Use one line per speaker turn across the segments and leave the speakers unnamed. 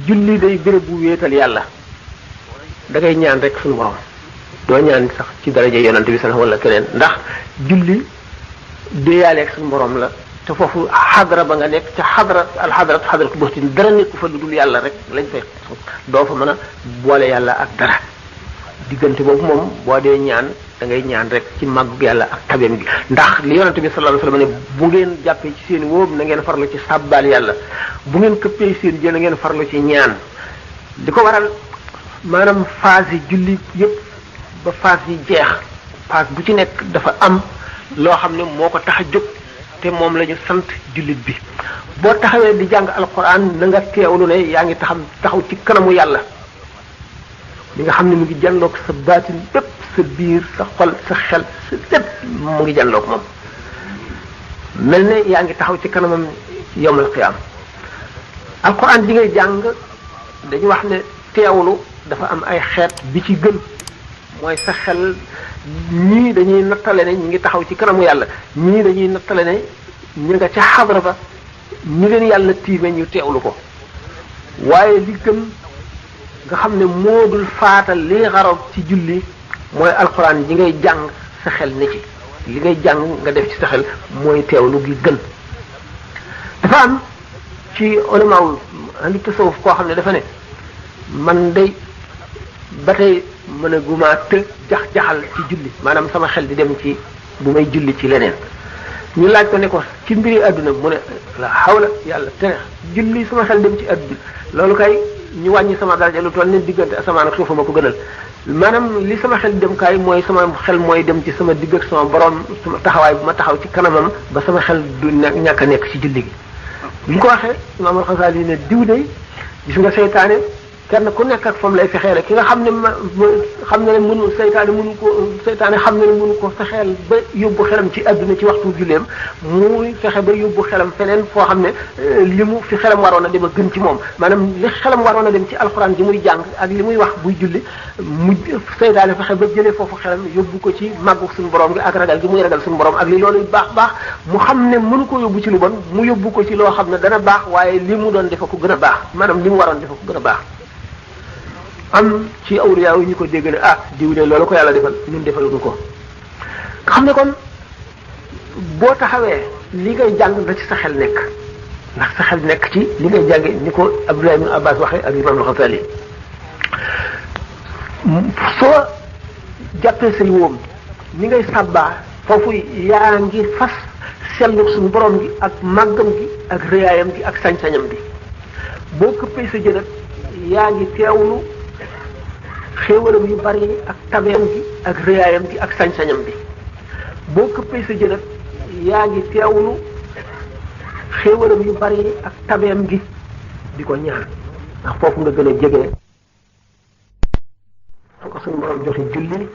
julli day béréb bu wéetal yàlla da ngay ñaan rek suñu borom doo ñaan sax ci daraja yonent bi sallallahu wala keneen ndax julli déeyaaleeg suñu borom la te foofu xadra ba nga nekk ca xadratu buxtin dara nekku fa lu dul yàlla rek lañ fay doo fa mën a boole yàlla ak dara diggante boobu moom boo dee ñaan da ngay ñaan rek ci màggu yàlla ak tabeem gi ndax li yonent bi sallallahu alayhi wasallam ne bu ngeen jàppee ci seen wóob na ngeen farlu ci sàbbaal yàlla bu ngeen këppee seen jën na ngeen farlu ci ñaan di ko waral maanaam phase yi julli yépp ba phase yi jeex phase bu ci nekk dafa am loo xam ne moo ko tax a jóg te moom la ñu sant jullit bi boo taxawee di jàng alquran na nga teewlu ne yaa ngi taxaw ci kanamu yàlla li nga xam ne mu ngi jànloog sa baatin bépp sa biir sa xol sa xel sa lépp mu ngi jànloog moom mel ne yaa ngi taxaw ci kanamam yawmal qiyaam alquran di ngay jàng dañu wax ne teewlu dafa am ay xeet bi ci gën mooy sa xel ñii dañuy nattale ne ñu ngi taxaw ci kanamu yàlla ñii dañuy nattale ne ñu nga ca xadra ba ñu leen yàlla tiime ñu teewlu ko waaye li gën nga xam ne moo dul faatal li xarab ci julli mooy alxuraan ji ngay jàng sa xel ne ci li ngay jàng nga def ci sa xel mooy teewlu gi gën dafa am ci ulamaaw andi tasawuf koo xam ne dafa ne man day ba tey mën a gumaa të jax-jaxal ci julli maanaam sama xel di dem ci bu may julli ci leneen ñu laaj ko ne ko ci mbiri àdduna mu ne la xawla yàlla tere julli sama xel dem ci àdduna loolu kay ñu wàññi sama daraja lu toll ne diggante asamaan ak suufa ma ko gënal maanaam li sama xel dem kaay mooy sama xel mooy dem ci sama digg ak sama borom sama taxawaay bu ma taxaw ci kanamam ba sama xel du ñàkk a nekk ci julli gi bu ñu ko waxee imaam al-Xasaali ne diw de gis nga seytaane kenn ku nekk ak fam lay fexeele ki nga xam ne xam ne mënu seytaane xam ne mënu ko fexeel ba yóbbu xelam ci adduna ci waxtu julleem muy fexe ba yóbbu xelam feneen foo xam ne li mu fi xelam waroon a dem a gën ci moom maanaam li xelam waroon a dem ci alxuraan ji muy jàng ak li muy wax buy julli mu seytaane fexe ba jëlee foofu xelam yóbbu ko ci màggu suñu borom gi ak ragal gi muy ragal suñu borom ak li loolu baax mu xam ne mënu ko yóbbu ci lu bon mu yóbbu ko ci loo xam ne dana baax waaye li mu doon defa ko gën a baax maanaam li mu waroon defa ko gën a baax am ci awliya yi ñu ko dégg ne diw de loolu ko yàlla defal ñun defaluñu ko nga xam ne kon boo taxawee li ngay jàng na ci sa xel nekk ndax sa xel nekk ci li ngay jànge ni ko Abdullah ibn Abbas waxee ak Imam al-Ghazali soo jàppee say wóom ni ngay sàbbaa foofu yaa ngi fas sellu suñu borom gi ak màggam gi ak rëyaayam gi ak sañ-sañam bi boo këppee sa jënat yaa ngi teewlu xéewalam yu bari ak tabeem gi ak rëyaayam gi ak sañ-sañam bi boo këppee sa jënat yaa ngi teewlu xéewalam yu bari ak tabeem gi di ko ñaan ndax foofu nga gën a jege su ko suñu borom joxe julli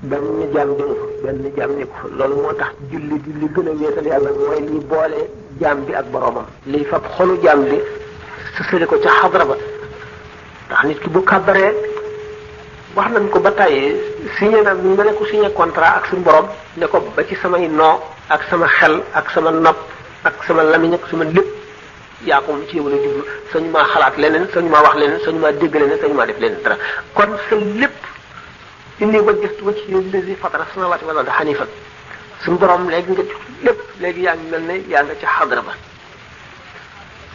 benn jaam jëmu fa benn jaam nekku fa loolu moo tax julli di li gën a wéetal yàlla mooy li boole jaam bi ak boromam liy fab xolu jaam bi sësale ko ca xadra ba ndax nit ki bu kàbbaree wax nañ ko ba tàyyi signé na mu ne ko signé contrat ak suñu borom ne ko ba ci samay noo ak sama xel ak sama nopp ak sama lamiñ ak sama lépp yaa ko ci yow la jublu sañu maa xalaat leneen sañu maa wax leneen sañu maa dégg leneen sañu maa def leneen dara kon sa lépp inni wajjahtu wajhiya lillazi fatara samawati wal arda hanifan suñu borom léegi nga lépp léegi yaa ngi mel ne yaa nga ci xadra ba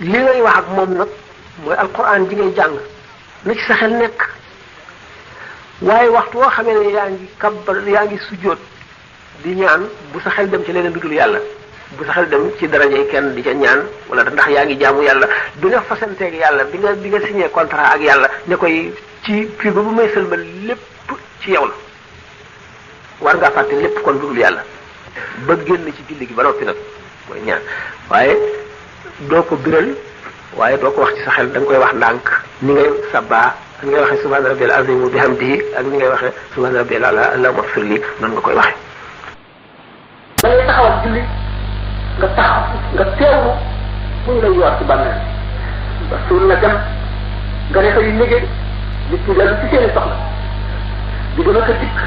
li ngay wax ak moom nag mooy alquran ji ngay jàng na ci sa xel nekk waaye waxtu woo xamee ne yaa ngi kabbar yaa ngi sujjóot di ñaan bu sa xel dem ci leneen lu dul yàlla bu sa xel dem ci daraja yi kenn di ca ñaan wala ndax yaa ngi jaamu yàlla bi nga fasanteeg yàlla bi nga signé contrat ak yàlla ne koy ci fii ba bu may sëlmal lépp ci yow la war ngaa fàtte lépp kon lu dul yàlla ba génn ci julli gi ba noppi nag mooy ñaan waaye doo ko biral waaye doo ko wax ci sa xel da nga koy wax ndànk ni ngay sabbaa ni ngay waxee subhaana rabbiyal azim wa bihamdihi ak ni ngay waxee subhaana rabbiyal ala allahumma ighfir li noonu nga koy waxee. da ngay taxawal julli nga taxaw nga teewlu muy lay yor ci bàmmeel ba suul na dem nga ne fay liggéey nit ñi dellu ci seen i soxla di gën a ko dikk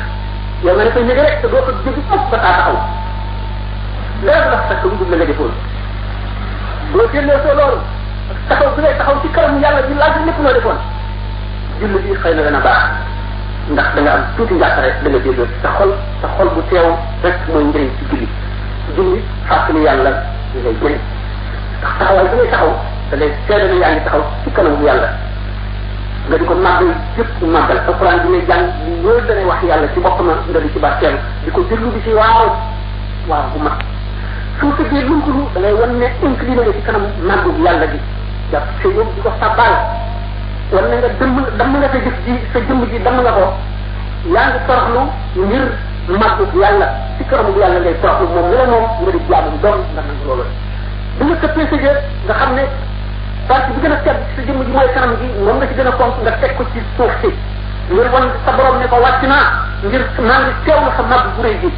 yow nga ne fay liggéey rek te doo ko jóg ëpp ba taxaw léegi nag fekk lu dul la nga defoon boo génnee soo loolu ak taxaw bi ngay taxaw ci kanamu yàlla di laaj lépp loo defoon julli bi xëy na dana baax ndax da nga am tuuti njàqare da nga déglu sa xol bu teew rek mooy njëriñ ci julli fàttali yàlla di ngay jëriñ ndax taxawaay bi ngay taxaw da ngay seede na yaa ngi taxaw ci kanamu yàlla nga di ko màggal yëpp màggal alquran bi ngay jàng li loolu danay wax yàlla ci bopp na nga di ci barkeelu di ko déglu di ci waaw bu mag soo tëggee lunkulu da ngay wan ne incliné nga ci kanam màggu yàlla gi jàpp sa yóbbu di ko sàbbaal wala nga damm nga sa jëf ji sa jëmm ji damm nga ko yaa ngi toroxlu ngir màggu yàlla ci kanamu yàlla ngay toroxlu moom la moom nga di jaamu doon nga nangu loolu bi nga këppee sa jëf nga xam ne partie bi gën a tedd sa jëmm ji mooy kanam gi moom nga ci gën a fonk nga teg ko ci suuf si ngir wan sa borom ne ko wàcc naa ngir maa ngi teewlu sa màgg bu rëy gi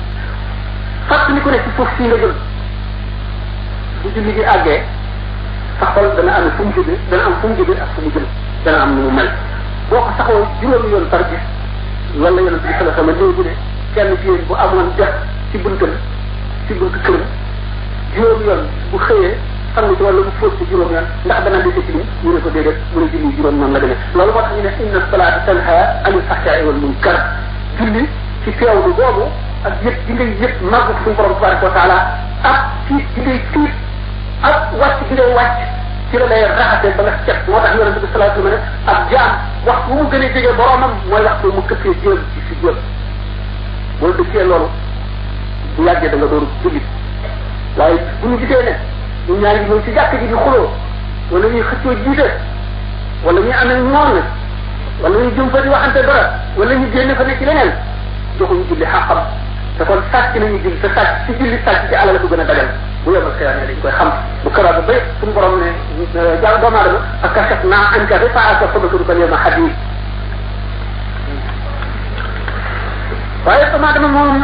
fàttali ko ne ci suuf si nga jël bu julli gi àggee sa xol dana am fu mu jóge dana am fu mu jóge ak fu mu jëm dana am nu mu mel boo ko saxoo juróomi yoon par bis wala yonent bi sallallahu alayhi wasallam léegi ne kenn ci yéen bu amoon def ci buntu këram juróomi yoon bu xëyee sangu ci wala bu fóot ci juróom yoon ndax dana dese ci ñu ne ko déedéet mu ne julli juróom noonu la demee loolu moo tax ñu ne inna salaata tanha anil fahsha'i wal munkar julli ci teewlu boobu ak yëpp di ngay yëpp màggu suñu borom tabaraka wa taala ak tiit di ngay tiit ak wàcc di ngay wàcc ci la lay raxate ba nga cet moo tax yonente bi sallallahu alayhi wa sallam ne ab jaam waxtu mu gën a jege boromam mooy waxtu mu këppee jéem ci si jéem boo dëkkee loolu bu yàggee da nga doon julli waaye bu ñu gisee ne ñu ñaari ñëw ci jàkk ji di xuloo wala ñuy xëccoo jiite wala ñuy amee noon wala ñuy jëm fa di waxante dara wala ñu génne fa ne ci leneen joxuñu julli xàqam te kon sàcc nañu julli te sàcc ci julli sàcc ci àll la ko gën a dagal bu yemal xëyaane dañ koy xam bu karaaba ba suñu borom ne jàll doomu aadama ak kachef naa anka rifaaka fabasuru ko yema xadii waaye doomu aadama moom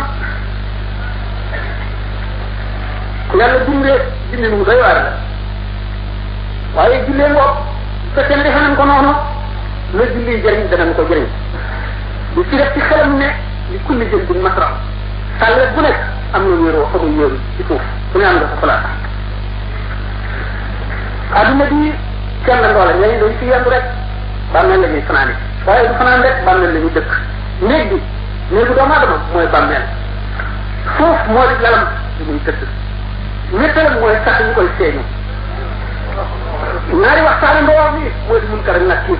yàlla dundee dindi mu doy waar la waaye jullee ngoog fekkee ne defe nañ ko noonu la julli jëriñ danañ ko jëriñ bu ci def ci xelam ne li kulli jën bin masra sàlle bu nekk am na wéeroo xamul wéeru ci suuf ku ne am nga sa place adduna bi kenn ndoole ñooñu dañ ci yendu rek bàmmeel la ñuy fanaani waaye du fanaan rek bàmmeel la ñuy dëkk néeg bi néegu doomu aadama mooy bàmmeel suuf moo di lalam bi muy tëdd ñettelam mooy sax ñu koy seeñu ñaari waxtaane ndoo bi mooy di munkar ak nakiir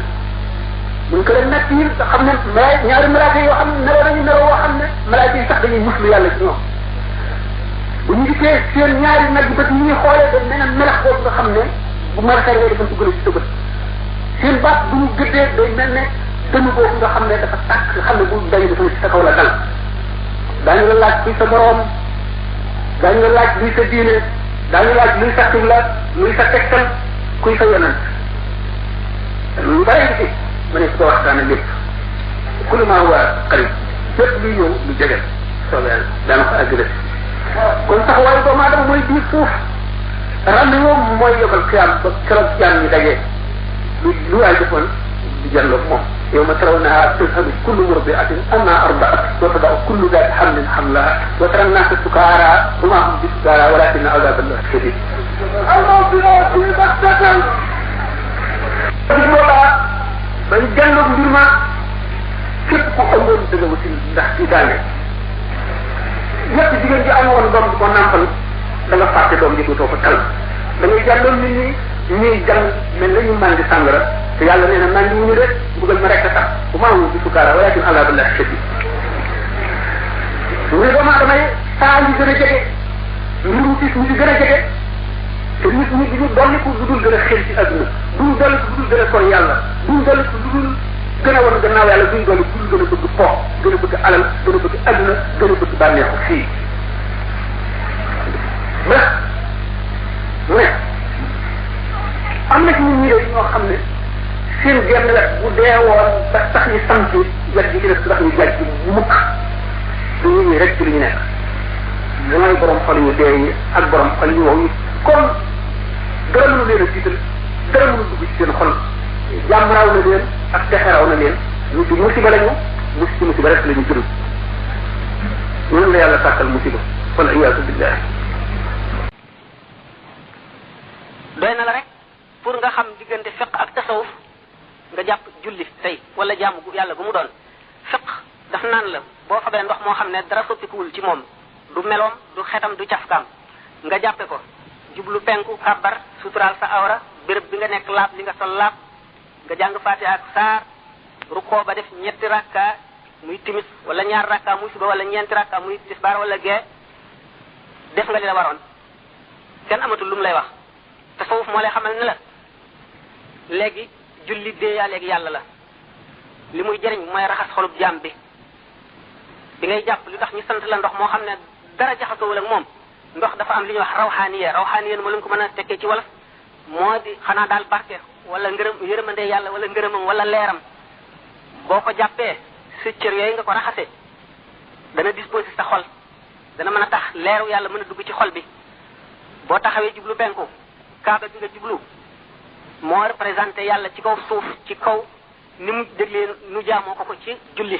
munkar ak nakiir nga xam ne ñaari malaaka yoo xam ne neroo nañu neroo woo xam ne malaaka yi sax dañuy muslu yàlla ci ñoom bu ñu gisee seen ñaari nag bët yi ñuy xoolee dañ mel ne melax boobu nga xam ne bu maraxee ngay dafa duggale ci sa bët seen baat bu ñu gëddee day mel ne dënn boobu nga xam ne dafa tàkk nga xam ne bu dañu dafa ci sa kaw la dal daañu la laaj kuy sa boroom daañu la laaj luy sa diine daañu laaj luy sa xibla luy sa tegtal kuy sa yonent lu bari ci ma ne su ko waxtaane lépp kullu maa huwa qarib lépp luy ñëw lu jege soobee yàlla daana ko àggale kon sax waaye doomu aadama mooy biir suuf rendez-vous mooy yóbbal xiyaam ba keroog jaam ñi dajee lu waay defoon di jàlloog moom يوم ترونها تذهب كل مرضعة أما أرضعت وتضع كل ذات حمل حملها وترى الناس سكارى وما هم بسكارى ولكن عذاب الله شديد. الموت في بغتة. bañ jàlloog mbir ma képp ku ëmboon dëgg wuti ndax ci daange ñett jigéen ji am woon doom di ko nàmpal da nga fàtte doom ji dootoo ko tal da ngay jàlloon nit ñi ñuy jàng mel na ñu màndi sàngara te yàlla nee na màndi wuñu de bugal ma rek a tax bu maa wu bi sukaara walakin azaabullah shadid mu ne doomu aadama yi saa yi gën a jege mbirum tiis ñu di gën a jege te nit ñi di ñu dolliku lu dul gën a xel ci adduna duñ dolliku lu dul gën a sori yàlla duñ dolliku lu dul gën a wan gannaaw yàlla duñ dolliku lu dul gën a bëgg po gën a bëgg alal gën a bëgg adduna gën a bëgg bànneexu fii ba mu ne am na ci ñun ñi de ñoo xam ne seen genn wet bu dee woon ba tax ñu sant wet gi ci def tax ñu jàjj mukk du ñu rek ci li ñu nekk mooy borom xol yu dee yi ak borom xol yu wow yi kon dara mënu leen a tiital dara mënu dugg ci seen xol jàmm raw na leen ak texe raw na leen ñu ci musiba lañu musiba rek la ñu jëm ñun la yàlla sàkkal musiba wal iyaasu billah
doy na la rek pour nga xam tasawuf nga jàpp julli tey wala jaamu yàlla gu mu doon fiq daf naan la boo fabee ndox moo xam ne dara soppikuwul ci moom du meloom du xetam du cafkaam nga jàppe ko jublu penku kàbbar suturaal sa awra béréb bi nga nekk laab li nga sol laab nga jàng Faatiha ak saar rukkoo ba def ñetti rakka muy timis wala ñaar rakka muy suba wala ñeenti rakka muy tisbaar wala gee def nga li la waroon kenn amatul lu mu lay wax tasawuf moo lay xamal ne la léegi julli déeyaa léegi yàlla la li muy jëriñ mooy raxas xolub jaam bi ngay jàpp li tax ñu sant la ndox moo xam ne dara jaxasoowul ak moom ndox dafa am li ñuy wax rawxaaniya moo leen ko mën a tekkee ci wolof moo di xanaa daal barke wala ngërëm yërëmande yàlla wala ngërëmam wala leeram boo ko jàppee sa cër yooyu nga ko raxase dana disposé sa xol dana mën a tax leeru yàlla mën a dugg ci xol bi boo taxawee jublu penku kaaba bi nga jublu moo représenté yàlla ci kaw suuf ci kaw ni mu déglee nu jaamoo ko ci julli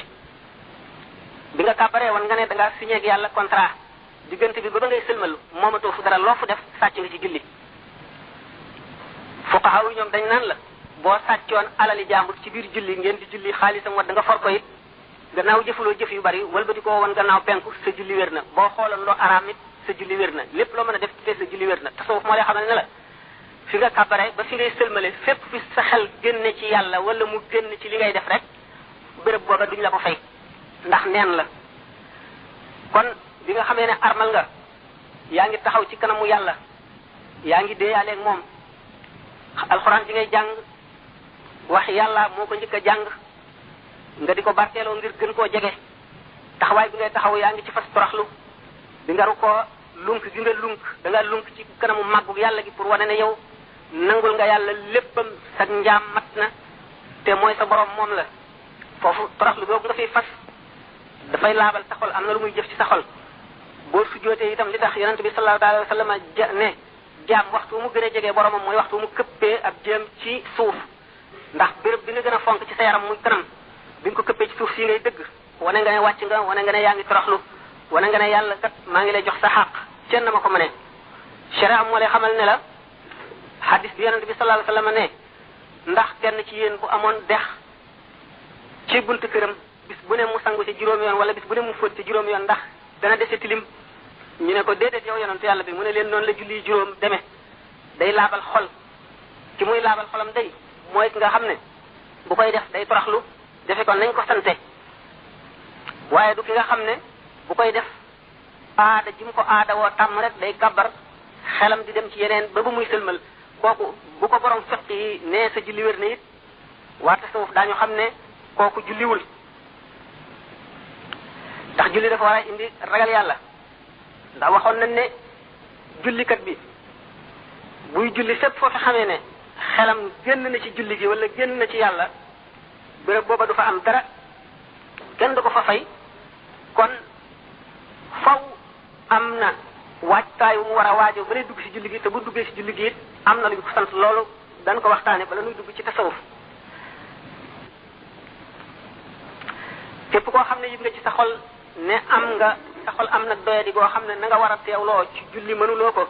bi nga kàbbaree woon nga ne da ngaa signé ak yàlla contrat diggante bi ba ngay sëlmal moomatoo fu dara loo fu def sàcc nga ci julli fuqaha yi ñoom dañ naan la boo sàccoon alali jàmbur ci biir julli ngeen di julli xaalisam wadd nga for ko it gannaaw jëfuloo jëf yu bari walbati koo woon gannaaw penku sa julli wér na boo xooloon loo araam it sa julli wér na lépp loo mën a def ci sa julli wér na tasawuf moo lay xamal ne la fi nga kàbbare ba fi ngay sëlmale fépp fi sa xel génne ci yàlla wala mu génn ci li ngay def rek béréb booba duñ la ko fay ndax neen la kon bi nga xamee ne armal nga yaa ngi taxaw ci kanamu yàlla yaa ngi déeyaaleeg moom alxuraan ji ngay jàng wax yàlla moo ko njëkk a jàng nga di ko barkeeloo ngir gën koo jege taxawaay bi ngay taxaw yaa ngi ci fas toroxlu bi nga ru ko lunk gi nga lunk da nga lunk ci kanamu màggu yàlla gi pour wane ne yow nangul nga yàlla léppam sa njaam mat na te mooy sa borom moom la foofu toroxlu googu nga fiy fas dafay laabal sa xol am na lu muy jëf ci sa xol boo sujjootee itam li tax yonente bi sallallahu alayhi wa sallam ne jaam waxtu mu gën a jege boromam mooy waxtu mu këppee ab jéem ci suuf ndax béréb bi nga gën a fonk ci sa yaram muy kanam bi nga ko këppee ci suuf si ngay dëgg wane nga ne wàcc nga wane nga ne yaa ngi toroxlu wane nga ne yàlla kat maa ngi lay jox sa xaq ceen na ma ko mëne sharia moo lay xamal ne la hadis bi yonente bi sallallahu alayhi wa sallam ne ndax kenn ci yéen bu amoon dex ci buntu këram bis bu ne mu sangu ci juróomi yoon wala bis bu ne mu fóot ci juróomi yoon ndax dana dese tilim ñu ne ko déedéet yow yonentu yàlla bi mu ne leen noonu la julli juróom demee day laabal xol ci muy laabal xolam day mooy ki nga xam ne bu koy def day toroxlu defe ko nañ ko sante waaye du ki nga xam ne bu koy def aada ji mu ko aada woo tàmm rek day kabar xelam di dem ci yeneen ba bu muy sëlmal kooku bu ko borom fiq yi nee sa julli wér na it waa tasawuf daañu xam ne kooku julliwul ndax julli dafa war a indi ragal yàlla ndax waxoon nañ ne jullikat bi buy julli fépp foofu xamee ne xelam génn na ci julli gi wala génn na ci yàlla béréb booba du fa am dara kenn du ko fa fay kon faw am na waajtaay mu war a waajo ba lay dugg ci julli gi te bu duggee ci julli gi it am na lu ñu ko sant loolu dañ ko waxtaane bala nuy dugg ci tasawuf képp koo xam ne yëg nga ci sa xol ne am nga sa xol am nag doyadi goo xam ne na nga war a teewloo ci julli mënuloo ko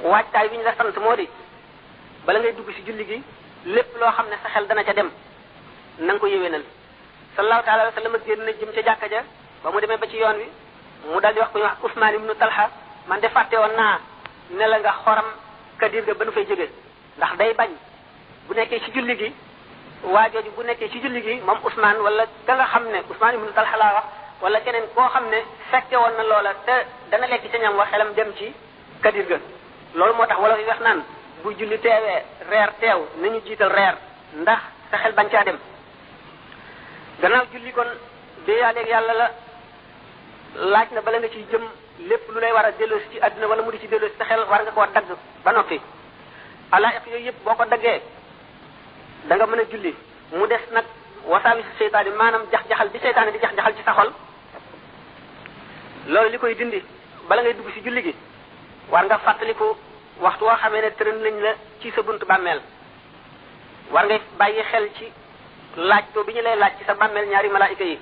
waajtaay bi ñu la sant moo di bala ngay dugg ci julli gi lépp loo xam ne sa xel dana ca dem na nga ko yéwénal sallallahu taala wa sallam génn na jëm ca jàkka ja ba mu demee ba ci yoon wi mu dal di wax ko ñu wax Usmaan ibnu Talha man de fàtte woon naa ne la nga xoram kadir ga ba nu fay jóge ndax day bañ bu nekkee ci julli gi waa jooju bu nekkee ci julli gi moom Usmaan wala ka nga xam ne Usmaan ibnu Talha laa wax wala keneen koo xam ne fekke woon na loola te dana lekk ca ñam wa xelam dem ci kadir ga loolu moo tax wala fi wax naan bu julli teewee reer teew nañu jiital reer ndax sa xel bañ caa dem gannaaw julli kon déeyaaleeg yàlla la laaj na bala nga ciy jëm lépp lu lay war a delloosi ci àdduna wala mu di ci delloosi sa xel war nga koo dagg ba noppi alaa'iq yooyu yëpp boo ko daggee da nga mën a julli mu des nag wasaawi si seytaane bi maanaam jax-jaxal bi seytaane di jax-jaxal ci sa xol loolu li koy dindi bala ngay dugg ci julli gi war nga fàttaliku waxtu woo xamee ne tëral nañ la ci sa buntu bàmmeel war ngay bàyyi xel ci laaj to bi ñu lay laaj ci sa bàmmeel ñaari malaayika yi